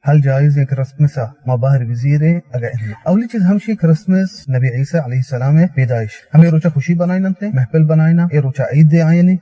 ہل جائز ایں کرسمس ءَ ما بہر بزیریں اگہ اناں؟ اولی چیز ہمشی، کرسمس نبی عیسیٰ علیہ السلام ءِ پیدائش۔ ہمے روچ ءَ خوشی بنائیننت، محفل بنائیناں، اے روچ ءَ عید آیانی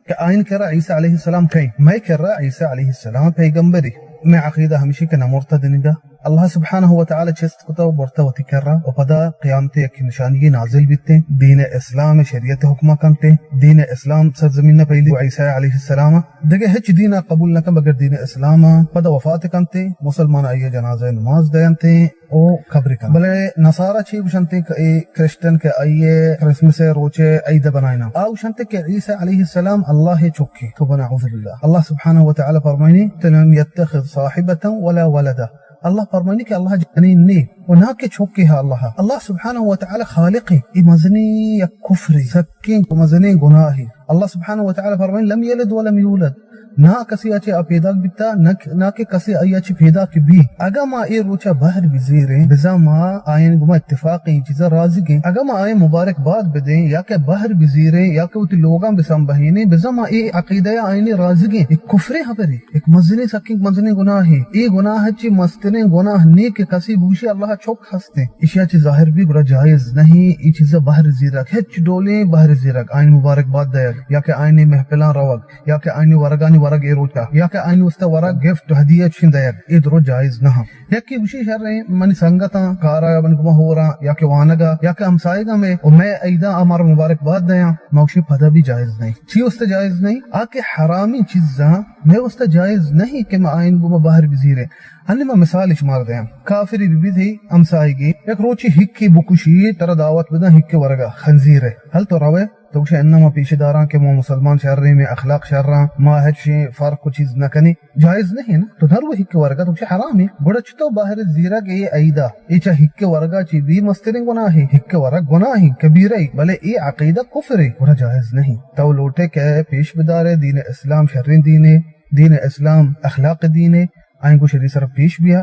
کہ آئین کرا عیسیٰ علیہ السلام کئیں؟ مئے کرا عیسیٰ علیہ السلام پیغمبری۔ مئے عقیدہ ہمشی کہ نہ مرتہ دنگا، اللہ سبحانہ و تعالی چست کتہ و برتہ وتی کرا و پدا قیامت یک نشانی نازل بیتیں۔ دین اسلام شریعت حکمہ کنتیں۔ دین اسلام سرزمین پیلی و عیسیٰ علیہ السلام دگہ ہچ دینا قبول نہ کن بغیر دین اسلام ءَ۔ پدا وفات کنتیں، مسلمان آئی ءَ جنازہ نماز دینتیں او قبر کنت۔ بلے نصارہ چی گوشنتیں کہ اے کرسچن کہ آئی ءَ کرسمس ءِ روچ ءَ عید بنائیناں، آ گوشنت کہ عیسیٰ علیہ السلام اللہ ءِ چکے۔ تو بنا اعوذ باللہ۔ اللہ سبحانہ و تعالی فرمائنی، لم يتخذ صاحبة ولا ولدا۔ اللہ فرمائنی کہ اللہ جنین نے و نہ کہ چکے ہا اللہ۔ اللہ سبحانہ و تعالی خالق ایں۔ اے مزنیں یک کفرے، سکیں مزنیں گناہے۔ اللہ سبحانہ و تعالی فرمائنی، لم یلد ولم یولد۔ نہ کسی ءَ چہ آ پیداک بیتا، نہ، نہ کہ کسی آئی ءَ چہ پیداک بی۔ اگاں ما اے روچ ءَ بہر بزیریں، بزاں ما آئین گما اتفاق ایں چیزا راضی گیں۔ اگاں ما آئین مبارک باد بدیں یا کہ بہر بزیریں یا کہ وتی لوگاں بسنبہینیں، بزاں ما اے عقیدہ ءَ آئین راضی گیں۔ اے کفریں خبرے، یک مزنیں سکیں مزنیں گناہے۔ اے گناہ چہ مستریں گناہ نے کہ کسی بگوشی اللہ ءَ چک ہستیں۔ ایشی ءَ چہ ظاہر بی گڑا جائز نہیں، اے چیز ءَ بہر زیرگ، ہچ ڈولیں بہر زیرگ، آئین مبارک باد دئیگ یا کہ آئین محفلاں روگ یا کہ آئین ورگانی ورگ اے روچ ءَ یا کہ آئین واسطہ ورگ گفٹ ہدیہ چین دئیگ، اے درو جائز نہ۔ یکے گوشی شر ایں، منی سنگتاں کارا، منی گما ہوراں یا کہ وانگا یا کہ ہمسائگاں مئے و مئے عیداں آ مارا مبارک باد دیاں، ما گوشی پدا بھی جائز نہیں۔ چی واسطہ جائز نہیں؟ آ کہ حرامی چیزاں مئے واسطہ جائز نہیں کہ ما آئین گما بہر بزیریں۔ ہنی ما مثال شمار دیاں، کافری بی بی تئی ہمسائگے یک روچی ہکے بکشی، ترا دعوت بداں ہکے ورگا، خنزیرے، ہل تو روے؟ تو گوشے اناں ما پیش داراں کہ ما مسلمان شریں، مئے اخلاق شراں، ما ہچ فرق و چیز نہ کنیں۔ جائز نہیں نا؟ تو نہ روے ہکے ورگا، تو گوشے حرامیں۔ گڑا چتو بہر زیرگ اے عیدا؟ اے چہ ہکے ورگا چی بی مستریں گناہے، ہکے ورگ گناہے کبیرہ، بلے اے عقیدہ کفرے، گڑا جائز نہیں۔ تو لوٹے کہ پیش بدارے، دین اسلام شریں دینے، دین اسلام اخلاق دینے، آئیں گوشے سر پیش بیا۔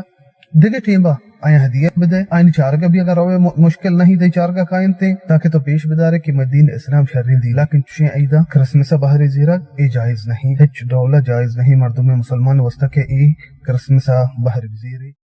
دگہ ٹیمبا آیاں ہدیہ بدئے، آیانی چارگا بیا، اگاں روئے م-، مشکل نہیں، تئی چارگا کاینتیں، تاکہ تو پیش بدارے کہ مئے دین اسلام شریں دین۔ لیکن چشیں عیداں کرسمس ءَ بہرے زیرگ اے جائز نہیں، ہچ ڈولا جائز نہیں مردمے مسلمان واسطہ کہ اے کرسمس ءَ بہر بزیرے۔